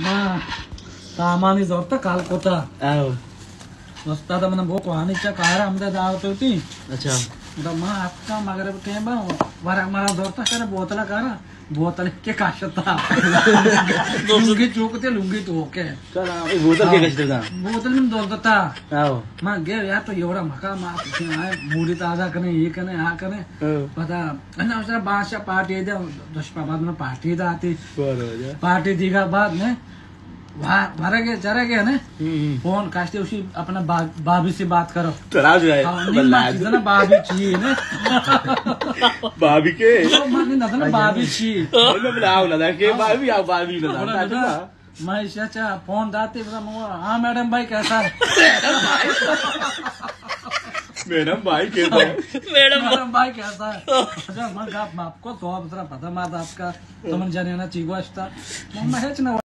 ما سامانی زورتا کال کوتا۔ آو۔ استاد من بو کوانی چا کار ہم دے دعوت ہوتی۔ اچھا۔ دا ما آپ کا مغرب ٹائم ورا مرا زورتا کرے بوتل کرا۔ بوتل کے کاشتا۔ لنگی چوک تے لنگی تو کے۔ چلا، اے بوتل کے کشتے تھا؟ بوتل من دور دتا۔ آو۔ ما گے یار تو یوڑا مکا ما آئے موڑی تازہ کنے، یہ کنے، آ کنے۔ آو۔ پتا، انا اس طرح بادشاہ پارٹی دے، دشپا بعد میں پارٹی دا آتی۔ بارو جا۔ پارٹی دیگا بعد میں، وا-، ورگے، چرگے نے۔ ہم، ہم۔ فون کاشتے اسی اپنا با-، بابی سے بات کرو۔ ترا جو ہے، ہاں، نہیں، بلا ما ہے۔ چیزا نا بابی چیئے نے۔ بابی کے؟ او، ما نہیں، نہ، نہ، بابی چیئے۔ بولو، بلاؤ، نہ، کہ بابی، آؤ، بابی، نہ، بولا، نہ، نہ۔ میں اسے اچھا فون داتے، بولا، مو-، ہاں، میڈم بھائی کیسا ہے؟ میڈم بھائی کیسا ہے؟ میڈم میڈم بھائی کیسا ہے؟ اچھا، میں کہا، آپ کو تو آپ ذرا پتہ مار آپ کا، تمن جانے نا چی گوشتا۔ میں ہچ نہ